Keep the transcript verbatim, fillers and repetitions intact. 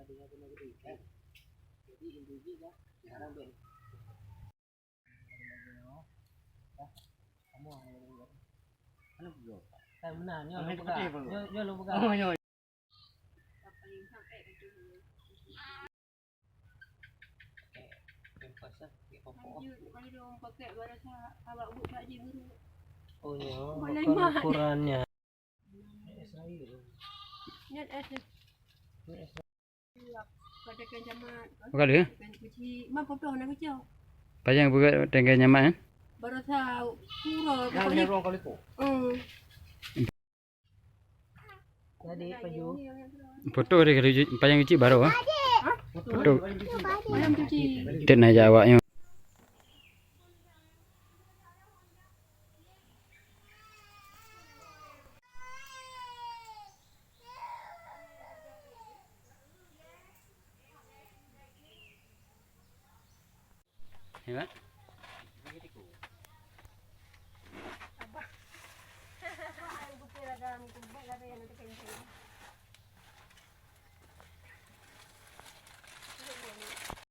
Jadi inti jih dah, sekarang dia. Kan benar, nyoe lôn peugah. Nyoe, nyoe lôn peugah. Oh, nyoe. Oh, nyoe bukan ukurannya. Nyan es. Bukan dia? Payang buka tenggai nyaman, eh? Barosa pura pokoknya. Hmm. Jadi, paju. Foto dia kalau cuci, payang cuci baru, ah. Foto. Payang cuci. Dia nak jawab nyoe. Ya, Pak?